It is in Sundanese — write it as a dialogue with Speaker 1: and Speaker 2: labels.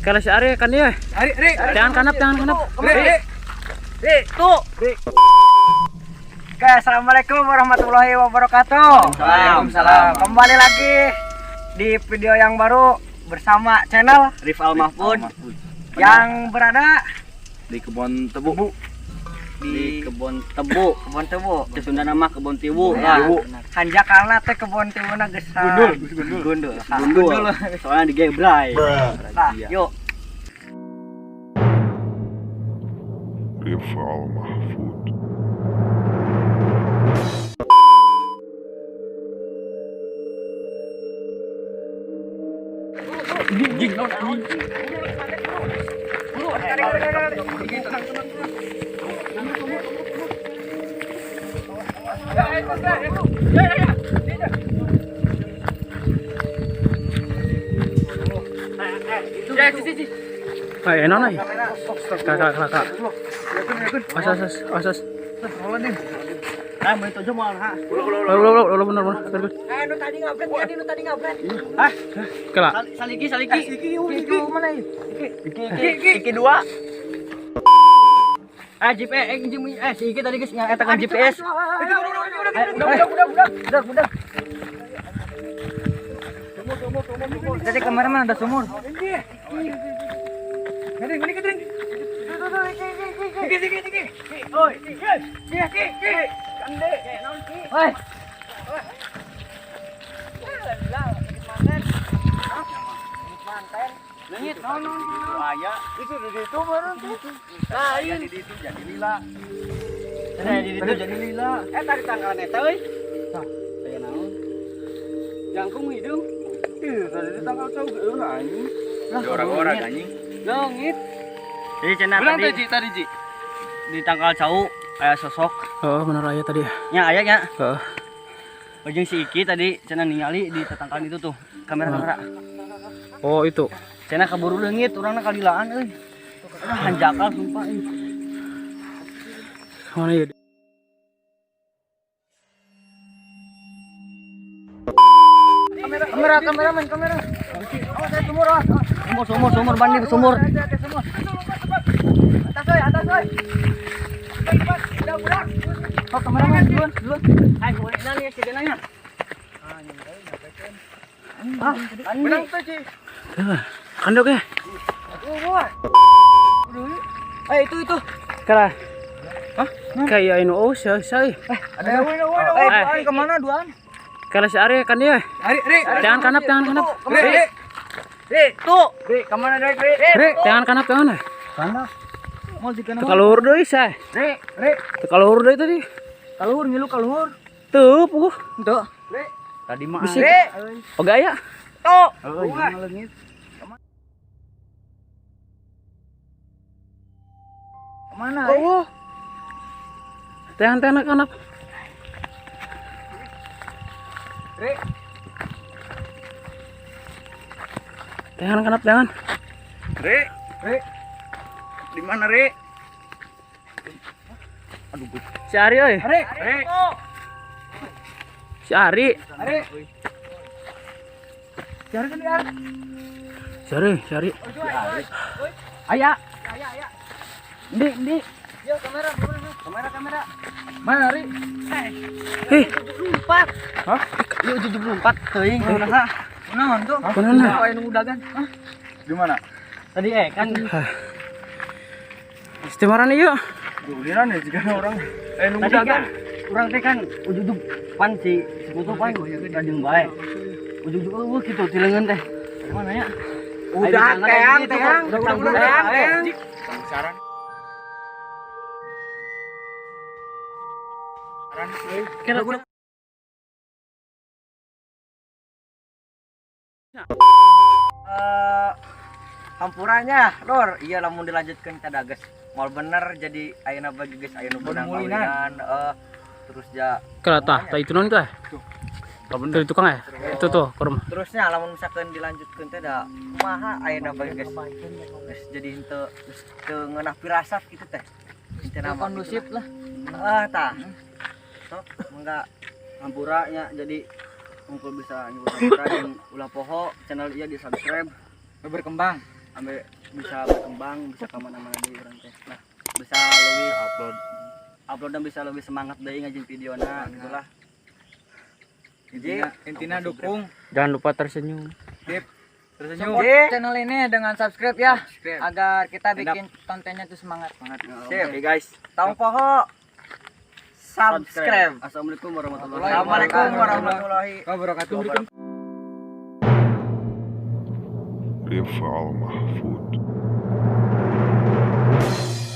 Speaker 1: Kalau si Ari kan dia.
Speaker 2: Ari, Ari.
Speaker 1: Jangan kanap, jangan kanap.
Speaker 2: Ri, Ri, tuh. Ri. Oke, assalamualaikum warahmatullahi wabarakatuh.
Speaker 3: Waalaikumsalam.
Speaker 2: Kembali lagi di video yang baru bersama channel
Speaker 3: Rifal Mahfud
Speaker 2: yang berada
Speaker 3: di kebun tebu. Di kebun tebu,
Speaker 2: kebun tebu.
Speaker 3: Di Sunda nama kebun tiwu.
Speaker 2: Ya, hanjakalna teh kebun tiwuna geus
Speaker 3: gundul, gundul. Gundul. Soalnya digebrai.
Speaker 2: Nah, yuk.
Speaker 4: Rifal Mahfud.
Speaker 1: Kayak enak nih. Kakak, kakak. Asas, asas.
Speaker 3: Ah, mau itu mau ha.
Speaker 1: Lo bener bener.
Speaker 2: Eh, nu tadi ngabret, tadi nu tadi ngabret.
Speaker 3: Hah?
Speaker 1: Kela.
Speaker 3: Saliki, saliki.
Speaker 2: Iki, iki mana ini?
Speaker 3: Iki, iki, iki dua. Ah, GPS, si Iki tadi guys yang eta kan GPS.
Speaker 2: Udah, udah, udah. Tadi kameraman ada sumur. Ngering, ngering, ngering. Iki, iki, iki. Oi, iki, iki, iki. Kande. Oi.
Speaker 3: Leungit, non, non, aya.
Speaker 2: Itu di situ baru tuh.
Speaker 3: Lain di situ jadi lila. Di situ jadi lila. Eh tadi tangkalan eta euy. Tah, aya naon? Jangkung hidung.
Speaker 2: Ih, tadi di tangkal cau geus anjing.
Speaker 3: Orang-orang anjing. Leungit. Jadi cenah tadi
Speaker 2: tadi Ji.
Speaker 3: Di tangkal cau aya sosok.
Speaker 1: Oh, bener aya tadi.
Speaker 3: Nya aya nya.
Speaker 1: Heeh.
Speaker 3: Ujung si Iki tadi cenah ningali di tetangkalan itu tuh, kamera-kamera.
Speaker 1: Oh, itu.
Speaker 3: Cenah kaburu leungit urangna kalilaan euy. Aduh hanjakal sumpah euy.
Speaker 1: Mana ya?
Speaker 2: Kamera, kameramen, kamera. Oh, saya sumur, oh.
Speaker 3: Sumur, sumur, sumur, bandi sumur.
Speaker 2: Atas oi, atas oi. Udah, udah. Oh, kameramen duluan, duluan.
Speaker 3: Hai, boleh nanya si denanya. Ah,
Speaker 2: menang tuh, Ci.
Speaker 1: Kandok ya?
Speaker 2: Eh, itu itu.
Speaker 1: Kala. Hah? Kayak ini oh, saya saya.
Speaker 2: Ada eh, kemana duaan?
Speaker 1: Kala si Ari kan dia.
Speaker 2: Ari, Ri.
Speaker 1: Jangan kanap, jangan kanap.
Speaker 2: Ri, Ri.
Speaker 3: Tuh.
Speaker 2: Ri, kemana Ri? Ri.
Speaker 1: Jangan kanap, jangan.
Speaker 2: Kanap. Mau di kanap.
Speaker 1: Teka luhur deui, say.
Speaker 2: Ri, Ri.
Speaker 1: Teka luhur deui tadi.
Speaker 2: Kaluhur ngilu kaluhur.
Speaker 1: Tuh, puguh.
Speaker 2: Tuh.
Speaker 3: Ri. Tadi mah.
Speaker 1: Ri. Oh, gaya.
Speaker 2: Tuh.
Speaker 3: Oh, jangan leungit.
Speaker 2: Kemana?
Speaker 1: Oh. Tahan, tahan kanap.
Speaker 2: Ri.
Speaker 1: Tahan kanap, jangan.
Speaker 3: Ri,
Speaker 2: Ri.
Speaker 3: Di mana, Ri? Aduh,
Speaker 1: si Ari euy.
Speaker 2: Ari, Ri.
Speaker 1: Si Ari.
Speaker 2: Ari. Si Ari kan dia.
Speaker 1: Si Ari, si Ari.
Speaker 3: Aya. Ndi, ndi.
Speaker 2: Yo, kamera, kamera, kamera. Mana, Ari?
Speaker 1: Hei.
Speaker 3: 74.
Speaker 2: Hah?
Speaker 3: Yuk 74 teuing kunaha?
Speaker 2: Kunaon tuh?
Speaker 1: Kunaon?
Speaker 2: Aya nu udagan. Hah? Di mana?
Speaker 3: Tadi kan
Speaker 1: Istimewa nih yuk.
Speaker 2: Duliran ya jika orang nu
Speaker 3: tadi kan urang teh kan ujug-ujug pan si sekutu pan rajin bae. Ujug-ujug eueuh kitu ti leungeun teh. Mana ya?
Speaker 2: Udah teang teang, udah teang.
Speaker 3: Saran.
Speaker 1: Kira
Speaker 2: Hampurannya, Lur. Iya lamun dilanjutkeun ka dages. Mal bener jadi ayeuna bagi geus aya nu beunang kawinan, terus ja
Speaker 1: Kala tah, tah itu non teh. Tuh tukang ya? Itu tuh kurma.
Speaker 2: Terusnya lamun misalkan dilanjutkeun teh da kumaha ayeuna bagi geus. Geus jadi henteu geus teu ngeunah pirasat kitu teh. Henteu nama
Speaker 3: kondusif lah.
Speaker 2: Heeh tah. Sok mangga
Speaker 3: hampura nya jadi kumpul bisa nyebut hampura jeung ulah poho channel ieu di subscribe
Speaker 2: berkembang.
Speaker 3: Ambil bisa berkembang, bisa kemana-mana deui urang teh. Nah, bisa lebih
Speaker 4: upload.
Speaker 3: Upload dan bisa lebih semangat deui ngajieun videona gitulah.
Speaker 4: Intina, intina dukung.
Speaker 1: Jangan lupa tersenyum.
Speaker 4: Tersenyum.
Speaker 5: Support channel ini dengan subscribe ya,
Speaker 4: Subscribe.
Speaker 5: Agar kita bikin kontennya tuh semangat.
Speaker 3: Semangat.
Speaker 2: Sip.
Speaker 3: Oke guys.
Speaker 2: Tong poho subscribe.
Speaker 3: Assalamualaikum warahmatullahi.
Speaker 2: Assalamualaikum warahmatullahi
Speaker 4: wabarakatuh.
Speaker 6: Rifaal Mahfud.